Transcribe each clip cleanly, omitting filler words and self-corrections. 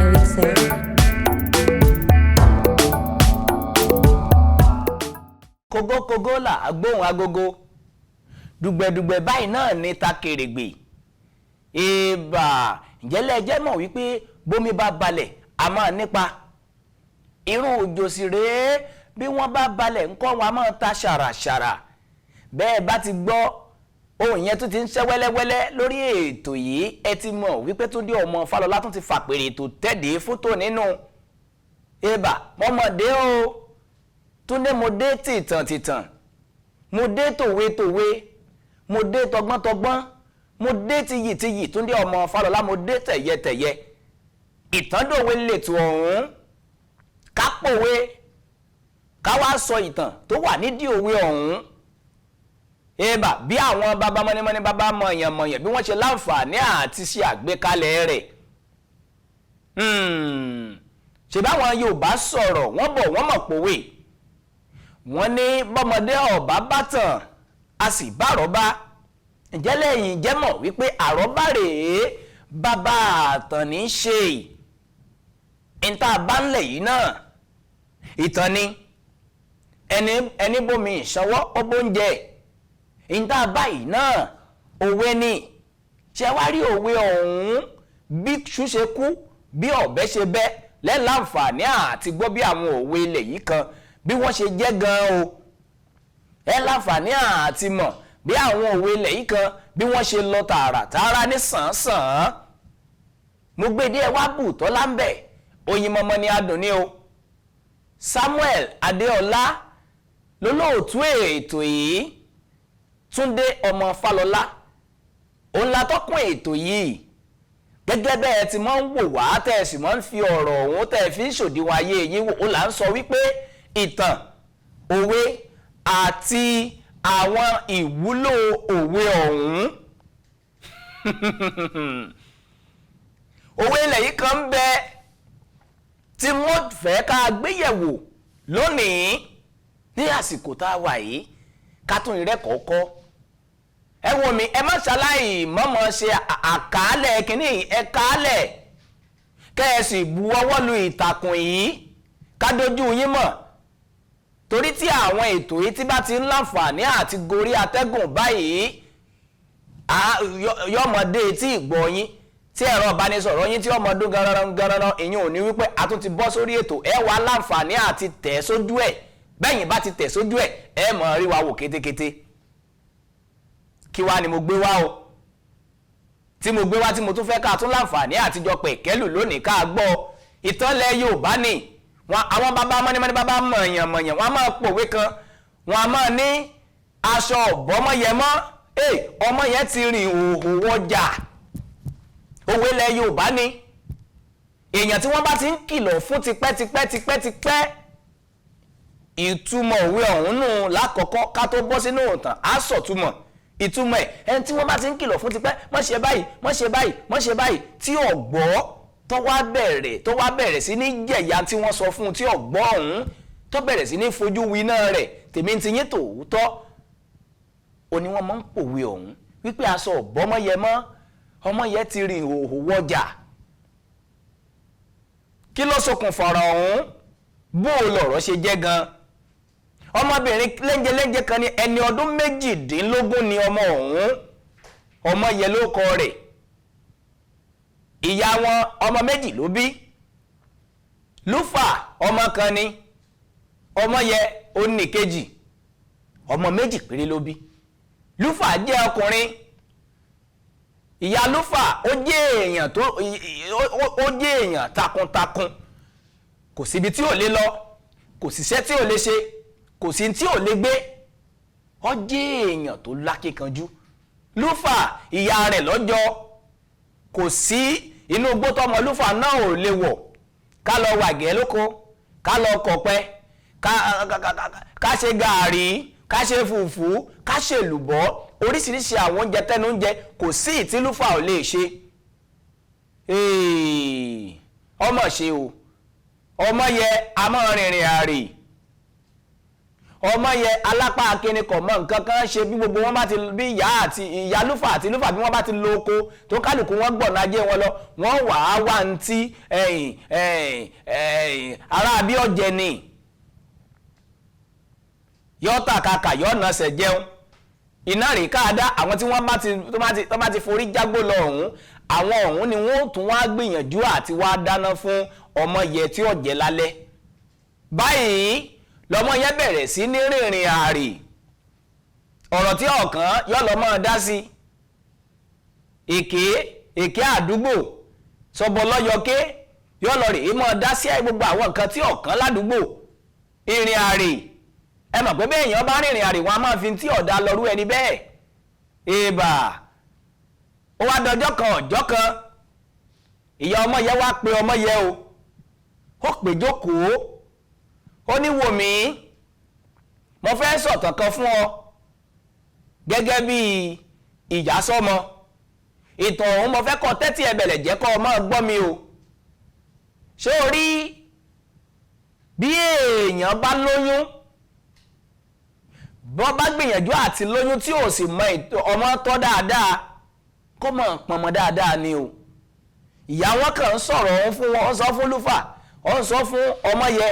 Elixir. Kógókógó là á gbóhùn agogo, dùgbẹ̀dùgbẹ̀ báyìí náà ní ta kèrègbè. Ìbà ìjẹ́lẹ̀ jẹ́ mọ̀ wípé bómi bá balẹ̀ a máa nípa irun òjò sì rèé. Bí wọ́n bá balẹ̀ ńkọ́, wọn a máa ta ṣàràṣàrà. Bẹ́ẹ̀ bá ti gbọ́ ohun yẹn tún ti ń ṣẹ́ wẹ́lẹ́wẹ́lẹ́ lórí ètò yìí, ẹ ti mọ̀ wípé Túndé ọmọ Fálọlá tún ti fàpèrè ètò tẹ́dẹ̀ẹ́ fótó nínú. Ìbà mọ́mọ́dé o, Túndé, mo dé tìtàn tìtàn, mo dé tòwe tòwe, mo dé tọgbọ́n tọgbọ́n, mo dé tiyì tiyì. Túndé ọmọ Fálọlá, mo dé tẹ̀yẹ tẹ̀yẹ. Ìtàndòwe lètò ọ̀hún, ká pòwe, ká wá sọ ìtàn tó wà nídìí òwe ọ̀hún. Ebà bí àwọn bàbá mọ́nímọ́ní, bàbá mọ̀yànmọ̀yàn, bí wọ́n ṣe láǹfààní àti ṣe àgbékalẹ̀ rẹ̀. Ṣe báwọn Yorùbá sọ̀rọ̀, wọ́n bọ̀, wọ́n mọ̀ pòwe. Wọ́n ní bọ́mọdé ọ̀bá bàtàn, a sì bá àrọ́bá. Ǹjẹ́ lẹ́yìn jẹ́ mọ̀ wípé àrọ́bá rèé bàbá àtàn ní í ṣe ìta bá ńlẹ̀ yìí náà? Ìtàn ni. Ẹni ẹni bómi ìṣọwọ́ ó bóúnjẹ. Ìta báyìí náà òwe ni. Ṣé wá rí òwe ọ̀hún, bí ṣú ṣe kú, bí ọ̀bẹ ṣe bẹ́, lẹ́láǹfààní àti gbọ́ bí àwọn òwe ilẹ̀ yìí kan bí wọ́n ṣe jẹ́ gan-an o. Ẹ láǹfààní àti mọ̀ bí àwọn òwe ilẹ̀ yìí kan bí wọ́n ṣe lọ tààràtààrà ní sàn-án. Mo gbé dé, ẹ wá bù tọ́lá ń bẹ̀, oyin mọ́mọ́ ni adùn ní o. Samuel Adéọlá lólóòtú ètò yìí, Túndé ọmọ Fálọlá òun la tọ́kùn ètò yìí. Gẹ́gẹ́ bẹ́ẹ̀ ti máa ń wò wá, tẹ́ ẹ sì máa ń fi ọ̀rọ̀ ọ̀hún tẹ́ ẹ fi ń ṣòdiwọ̀n ayé yín wò ó, là ń sọ wípé ìtàn, òwe àti àwọn ìwúlò òwe ọ̀hún. Òwe ilẹ̀ yìí kan ń bẹ tí mo fẹ́ ká gbéyẹ̀wò lónìí ní àsìkò tá a wà yìí, ká tún ìrẹ́kọ̀ọ́ kọ́. Ẹ wo mi, ẹ má ṣaláì mọ́mọ́ ṣe àkàálẹ̀ kínní, ẹ kàálẹ̀ kẹ́ ẹ sì bu ọwọ́ lu ìtàkùn yìí ká dojú yín mọ̀, torí tí àwọn ètò yìí tí bá ti ń láǹfààní àti gorí atẹ́gùn báyìí, yọmọdé tí ìgbọ́ yín, tí ẹ̀rọ ìbánisọ̀rọ̀ yín tí ọmọdún garanran garanran, ìyẹn ò ní wípé a tún ti bọ́ sórí ètò. Ẹ wà láǹfààní àti tẹ̀ sójú ẹ̀. Bẹ́yìn bá ti tẹ̀ sójú ẹ̀, ẹ mọ̀ rí wa wò kétékété. Kí wá ni mo gbé wá o tí mo gbé wá tí mo tún fẹ́ ká tún láǹfààní àtijọ́ pẹ̀kẹ́lù lónìí ká gbọ́? Ìtànlẹ̀ Yorùbá ni. Wọn àwọn bàbá mọ́nímọ́ní, bàbá mọ̀yànmọ̀yàn, wọn a máa pòwe kan, wọn a máa ní aṣọ ọ̀bọ́mọyẹmọ́, ọmọ yẹn ti rìn òhò wọjà. Òwe ilẹ̀ Yorùbá ni. Èèyàn tí wọ́n bá ti ń kìlọ̀ fún tipẹ́ tipẹ́ tipẹ́ tipẹ́, ìtumọ̀ òwe ọ̀hún nù. Lákọ̀ọ́kọ́, ká tó bọ́ sínú ìtàn, á sọ̀túmọ̀ ìtumọ̀ ẹ̀. Ẹni tí wọ́n bá ti ń kìlọ̀ fún tipẹ́, má ṣe báyìí, má ṣe báyìí, má ṣe báyìí, tí ọ̀gbọ́ tó wá bẹ̀rẹ̀ sí ní jẹ̀yà tí wọ́n sọ fún un tí ọ̀gbọ́ ọ̀hún tó bẹ̀rẹ̀ sí ní fojú winá rẹ̀, tèmi ti yín tòótọ́ o ní wọ́n máa ń pòwe ọ̀hún wípé aṣọ ọ̀bọ́mọyẹmọ́, ọmọ yẹn ti rìn ìhòòhò wọjà. Kí ló ṣokùnfà ọ̀rọ̀ ọ̀hún? Bó o lọ̀rọ̀ ṣe jẹ́ gan? Ọmọbìnrin lẹ́ńjẹlẹ́ńjẹ kan ní ẹni ọdún 18 ni ọmọ ọ̀hún. Ọmọ yẹn ló kọ rẹ̀. Ìyá wọn, ọmọ méjì ló bí. Lúfà ọmọ kan ni, ọmọ yẹ ó ní kejì. Ọmọ méjì péré ló bí. Lúfà jẹ́ ọkùnrin. Ìyá lúfà ó jẹ́ èèyàn tó ó jẹ́ èèyàn takuntakun. Kò síbi tí ò lè lọ, kò síṣẹ́ tí ò lè ṣe, kò sí tí ò lè gbé. Ó jẹ́ èèyàn tó lákíkanjú. Lúfà, ìyá rẹ̀ lọ́jọ́, kò sí inú igbó tọmọ lúfà náà ò lè wọ̀. Ká lọ wàgẹ́ lóko, ká lọ kọ̀pẹ, ká ṣe gàárì, ká ṣe fùfú, ká ṣe èlùbọ́, oríṣiríṣi àwọn oúnjẹ tẹnu oúnjẹ, kò sí ìtìlúfà ò lè ṣe. Ọmọ ṣe o, ọmọ yẹ a máa rìnrìn àrè, ọmọ yẹ alápá akínni kò mọ nǹkan kan ṣe. Bí gbogbo wọn bá ti bí ìyá àti ìyá lúfà àti lúfà, bí wọ́n bá ti lo oko tó kálukú wọn gbọ̀nà ajé wọn lọ, wọ́n wà á wá ń tí ẹ̀yìn ẹ̀yìn ẹ̀yìn ará bí ọ̀jẹ̀ ni yọ́tà kàkà yọ́nà ṣẹ̀ jẹun iná rèé káàdá. Àwọn tí wọ́n bá ti tó bá ti forí jágbó lọ ọ̀hún, àwọn ọ̀hún ni wọ́n tún wá gbìyànjú àti wá dáná fún ọmọ yẹ tí ó jẹ lálẹ́. Báyìí lọmọ yẹn bẹ̀rẹ̀ sí ní rìnrìn àrè, ọ̀rọ̀ tí ọ̀kan yọ lọ́mọ dá sí, èké èké àdúgbò sọ̀bọ̀ lọ́yọ̀ké yọ lọ rèé mọ́ dá sí gbogbo àwọn nǹkan tí ọ̀kan ládùúgbò. Ìrìn àrè, ẹ mọ̀ pé bẹ́ẹ̀ èèyàn bá rìnrìn àrè, wọn a máa fi tí ọ̀dà lọ́rú ẹni bẹ́ẹ̀. Èèbà ó wá dọjọ́ kan, ọjọ́ kan, ìyá ọmọ yẹn wá pe ọmọ yẹn o, ó pè jókòó, ó ní, "Wò mí, mo fẹ́ sọ̀tàn kan fún ọ gẹ́gẹ́ bí ìyá sọ́mọ. Ìtàn ọ̀hún, mo fẹ́ kọ́ tẹ́tí ẹ bẹ̀lẹ̀ jẹ́ kọ́ ọ máa gbọ́ mi o. Ṣé o rí bí èèyàn bá lóyún, bọ́ bá gbìyànjú àti lóyún tí ò sì mọ ọmọ tọ́ dáadáa, kó mọ̀ pọnmọ dáadáa ni o." Ìyá wọn kàn ń sọ̀rọ̀ ọ̀hún fún wọn, ó ń sọ fún lúfà, ó ń sọ fún ọmọ yẹ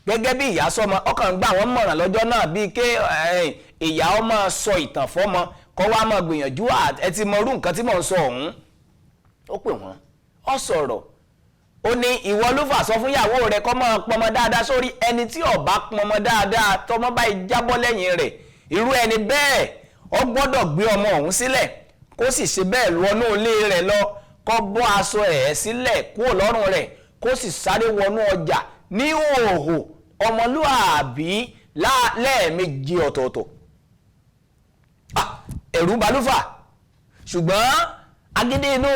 gẹ́gẹ́ bí ìyá sọmọ. Ọkàn ń gbà wọ́n mọ̀ràn lọ́jọ́ náà bíi ké ìyá ọmọ sọ ìtàn fọ́mọ kọ́ wá máa gbìyànjú. Ẹ ti mọ irú nǹkan tí mò ń sọ ọ̀hún. Ó pè wọ́n, ó sọ̀rọ̀, ó ní, "Ìwọ lúfà, sọ fún ìyàwó rẹ kó máa pọnmọ dáadáa sórí ẹni tí ó bá pọnmọ dáadáa, tọmọ báyìí jábọ́ lẹ́yìn rẹ̀, irú ẹni bẹ́ẹ̀ ó gbọ́dọ̀ gbé ọmọ ọ̀hún sílẹ̀, kó sì ṣe bẹ́ẹ̀ wọnú ilé rẹ̀ lọ, kó bọ́ aṣọ ẹ̀ sílẹ̀ kúrò lọ́rùn rẹ̀, kó sì sáré wọnú ọjà ní ìhòòhò ọmọlúàbí lẹ́ẹ̀mejì ọ̀tọ̀ọ̀tọ̀." Ẹ̀rù bà lúfà, ṣùgbọ́n agídí inú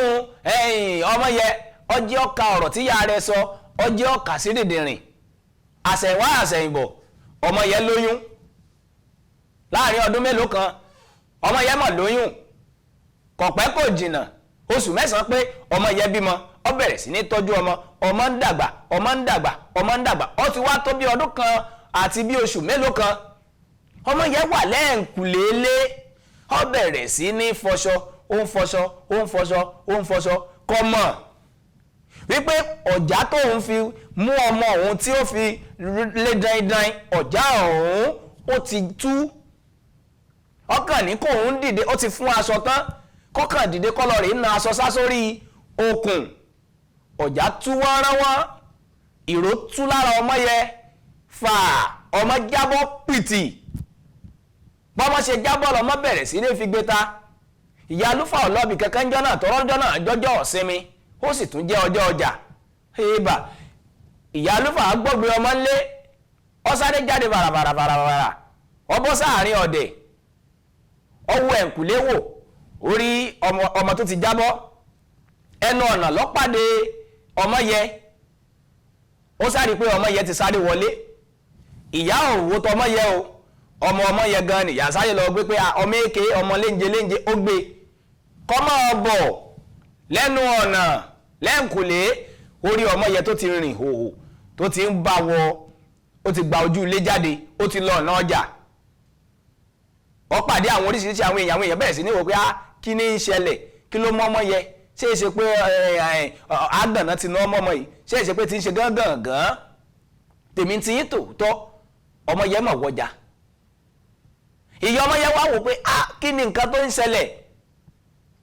ọmọ yẹ ọjẹ́ ọ̀ka ọ̀rọ̀ tí ìyá rẹ̀ sọ, ọjẹ́ ọ̀ka sí dìndìnrìn. Àṣẹ̀wá àṣẹ̀yìnbọ̀, ọmọ yẹn lóyún. Láàrin ọdún mélòó kan, ọmọ yẹn mọ̀ lóyún. Kò pẹ́ kò jìnnà, oṣù 9 pé ọmọ yẹn bímọ. Ó bẹ̀rẹ̀ sí ní tọ́jú ọmọ. Ọmọ ń dàgbà, ọmọ ń dàgbà, ọmọ ń dàgbà. Ó ti wá tó bí ọdún kan àti bí oṣù mélòó kan, ọmọ yẹn wà lẹ́ẹ̀kùlélé. Ó bẹ̀rẹ̀ sí ní fọṣọ, ó ń fọṣọ, ó ń fọṣọ, ó ń fọṣọ. Kò mọ̀ wípé ọ̀já tóun fi mú ọmọ òun tí ó fi lé dandan, ọ̀já ọ̀hún ó ti tú. Ọkàn ní kóun dìde, ó ti fún aṣọ tán, kọ́kàn dìde kọ́lọ́ rẹ̀ ń na aṣọ sá sórí okùn, ọ̀já tú wọ́nránwọ́n, ìró tú lára ọmọ yẹ fà, ọmọ jábọ́ pìtì. Bọ́mọ ṣe jábọ́ lọ́mọ bẹ̀rẹ̀ sí ní fi gbé ta. Ìyá alúfà ọlọ́bì kankan jọ́ náà, tọ́rọ́ jọ́ náà jọjọ́ ọ̀sinmi, ó sì tún jẹ́ ọjọ́ ọjà. Eba, ìyá alúfà gbọ́gbé ọmọ ńlé, ó sáré jáde bàràbàràbàrà, ó bọ́ sáàrin ọ̀dẹ̀, ó wo ẹ̀ǹkùlé wò, ó rí ọmọ tó ti jábọ́. Ẹnu ọ̀nà lọ́pàdé ọmọ yẹ. Ó sáré pé ọmọ yẹ ti sáré wọlé. Ìyá òwò tọmọ yẹ o, ọmọ ọmọ yẹ gan ni ìyá sáré lọ gbé pé ọmọ èké, ọmọ léńjẹ léńjẹ. Ó gbé kọ́ máa bọ̀ lẹ́nu ọ̀nà lẹ́ǹkùlé, orí ọmọ yẹ tó ti rìn hòhò, tó ti ń bá wọ, ó ti gba ojú ilé jáde, ó ti lọ ọ̀nà ọjà. Ó pàdé àwọn oríṣiríṣi àwọn èèyàn. Àwọn èèyàn bẹ̀rẹ̀ sí ní wò pé, ah, kí ni ń ṣẹlẹ̀? Kí ló mọ́ ọmọ yẹ? Ṣé é ṣe pé àgbàna ti ná ọmọ yìí? Ṣé é ṣe pé ti ń ṣe gángan gan? Tèmi ti yín tòótọ́, ọmọ yẹ mọ̀ wọjà. Ìyá ọmọ yẹn wá wò pé, ah, kí ni nǹkan tó ń ṣẹlẹ̀?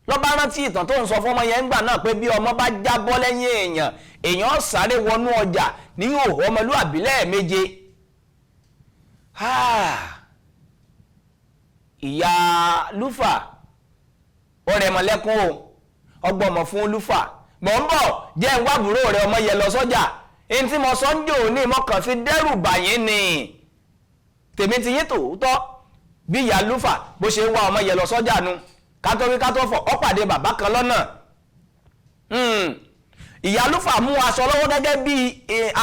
Ló bá rántí ìtàn tó ń sọ fún ọmọ yẹn ńgbà náà pé bí ọmọ bá jábọ́ lẹ́yìn èèyàn, èèyàn sáré wọnú ọjà ní ìhòòhò ọmọlúàbí lẹ́ẹ̀méje. Ìyá lúfà ó rẹ̀ mọ̀lẹ́kún o, ọgbọ́n ọmọ fún lúfà. Mọ̀ ń bọ̀, jẹ́ ń wá àbúrò rẹ̀ ọmọ yẹn lọ sọ́jà. Ẹni tí mo sọ ń jò ní mọ̀kàn fi dẹ́rù bà yín ni, tèmi ti yín tòótọ́. Bí ìyá lúfà bó ṣe ń wá ọmọ yẹn lọ sọ́jà nu, kátó wí kátó fọ̀, ó pàdé bàbá kan lọ́nà. Ìyá lúfà mú aṣọ lọ́wọ́ gẹ́gẹ́ bí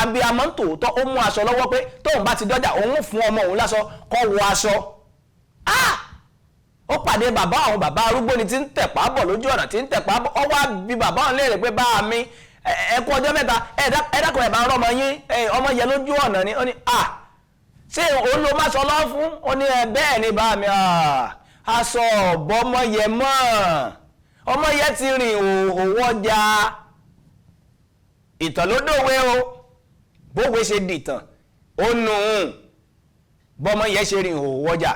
abiyamọ tòótọ́. Ó mú aṣọ lọ́wọ́ pé tóun bá ti dọ́jà, òun fún ọmọ òun láṣọ kó wọ aṣọ. Ó pàdé bàbá àwọn, bàbá arúgbó ni, tí ń tẹ̀pá bọ̀ lójú ọ̀nà, tí ń tẹ̀pá bọ̀. Ó wá bi bàbá òun léèrè pé, "Bá mi, ẹ kú ọjọ́ mẹ́ta, ẹ dákun, ẹ bá ń rọ́mọ yín, ọmọ yẹn lójú ọ̀nà ni." Ó ní, "À, ṣé òun ló má sọ lọ́ fún?" Ó ní, "Ẹ bẹ́ẹ̀ ni, bá mi, aṣọ ọ̀bọ ọmọ yẹn mọ́, ọmọ yẹn ti rìn òwò ọjà." Ìtàn ló dòwe o. Bówe ṣe dìtàn ó nù ún, bọ́mọ yẹn ṣe rìn òwò ọjà.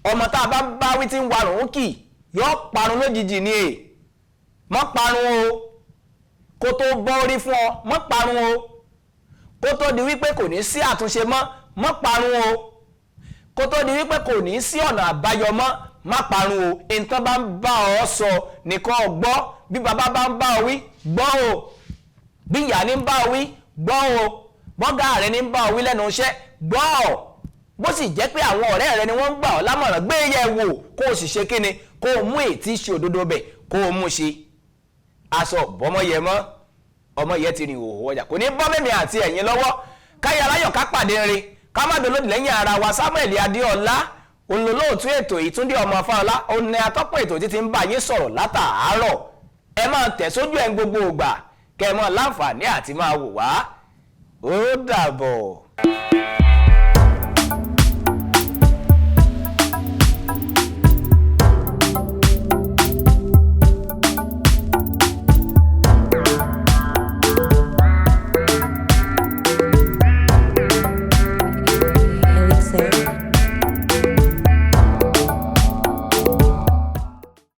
Ọmọ tá a bá bá wí tí ń warùn kì yóò parun lójijì ni. È mọ́ parun o, kó tó bọ́ orí fún ọ, mọ́ parun o, kó tó di wípé kò ní sí àtúnṣe mọ́, mọ́ parun o, kó tó di wípé kò ní sí ọ̀nà àbáyọ mọ́, má parun o. Nǹkan bá ń bá ọ sọ nìkan gbọ́. Bí bàbá bá ń bá ọ wí, gbọ́ o. Bí ìyá ní ń bá ọ wí, gbọ́ o. Bọ́gà rẹ ní ń bá ọ wí lẹ́nu iṣẹ́, gbọ́ ọ. Bó sì jẹ́ pé àwọn ọ̀rẹ́ rẹ ni wọ́n ń gbà ọ́ lámọ̀ràn, gbé yẹ̀ wò, kó o sì ṣe kíni, kó o mú ètí ṣe òdodo bẹ̀, kó o mú ṣe. Aṣọ bọ́mọ yẹ mọ́, ọmọ yẹ ti rìn òhò ọjà, kò ní bọ́ mẹ́mi àti ẹ̀yin lọ́wọ́. Káyọ̀ aláyọ̀, ká pàdé rin, ká má dolódì lẹ́yìn ara wa. Samuel Adéọlá olólóòtú ètò, Ìtúndé ọmọ Afáọlá òní atọ́pọ̀ ètò títí ń bá yín sọ̀rọ̀ látàárọ̀. Ẹ máa tẹ̀ sójú ẹ̀ ń gbogbo ògbà, kẹ́ ẹ máa láǹfààní àti máa wò wá. Ó dàbọ̀.